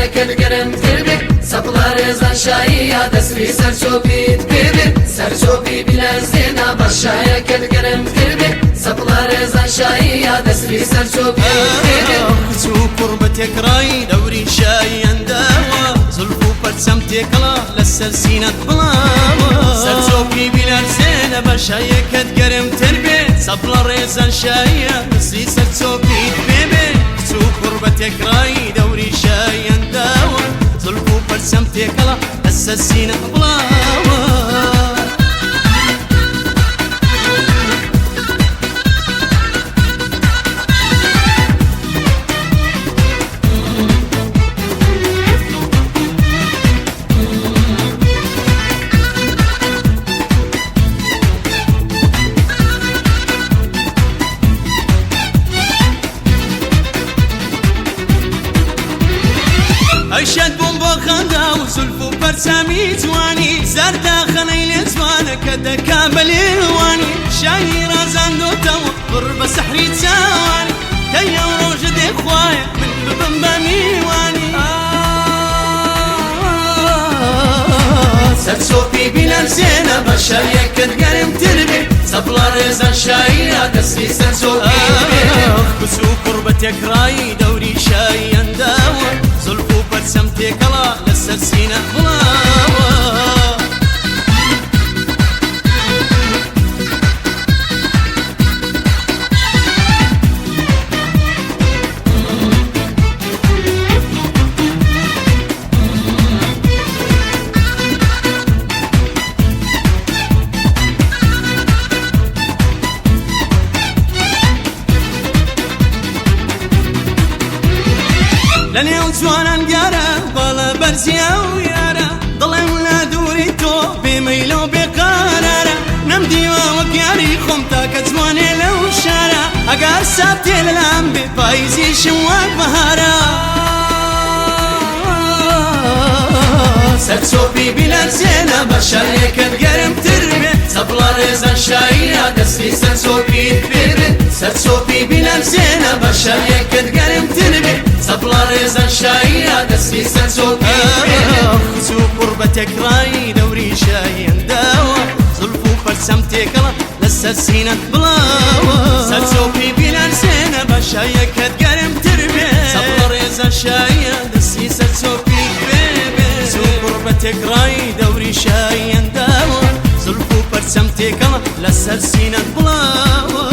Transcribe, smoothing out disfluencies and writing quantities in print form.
شایەکەت گەرمتر بێ، سەپڵە ڕێزان شاییە دەستی سەرچۆپیت پێ بێ، سەرچۆپی بلەرزێنە بە شایەکەت گەرمتر بێ، سەپڵە ڕێزان شاییە دەستی سەرچۆپیت پێ بێ. کچ و کوڕ بە تێکڕای دەوری شاییان داوە، زولف و پەرچەم تێکەڵا لەسەر سینەت بڵاوە، سەرچۆپی بیلەرزێنە بە شایەکەت گەرمتر بێ، سەپڵە ڕێزان شاییە دەستی سەرچۆپیت پێ بێ. کچ و کوڕ بە تێکڕای دەوری شاییان داوە، زولف و پەرچەم تێکەڵا لەسەر سینەت بڵاوە. ئەیشەت بووم بۆ خەندا و زولف و پەرچەمی جوانی، زەرداخەنەی لێ جوانە کە دەکا بە لێوانی، شایی ڕازاندۆتەوە پڕ بە سەحری چاوانی، کەی ئەو ڕۆژە دێ خوایە من ببم بە میوانی. سەرچۆپی بیلەرزێنە بە شایەکەت گەرمتر بێ، سەپڵە ڕێزان شاییە دەستی سەرچۆپیت پێ بێ. کچ و کوڕ بە تێکڕای دەوری شاییان داوە، زولف و پەرچەم تێکەڵا لەسەر سینە بڵاوە. لە نێو جوانان دیارە باڵە بەرزیە و یارە، دڵم لە دووری تۆ بێمەیلە و بێقەرارە، نەمدیوە وەک یاری خۆم تاکە جوانێ لەو شارە، ئەگەر ساتێ لەلام بێ پاییزیشم وەک بەهارە. سەرچۆپی بیلەرزێنە بە شایەکەت گەرمتر بێ، سەپڵە ڕێزان شاییە دەستی سەرچۆپیت پێ بێ، سەرچۆپی بیلەرزێنە بە شایەکەت گەرمتر بێ، سەپڵە ڕێزان شاییە دەستی سەرچۆپیت پێ بێ. کچ و کوڕ بە تێکڕای دەوری شاییان داوە، زولف و پەرچەم تێکەڵە لەسەر سینەت بڵاوە، سەرچۆپی بیلەرزێنە بە شایەکەت گەرمتر بێ، سەپڵە ڕێزان شاییە دەستی سەرچۆپیت پێ بێ. کچ و کوڕ بە تێکڕای دەوری شاییان داوە، زولف و پەرچەم تێکەڵە لەسەر سینەت بڵاوە.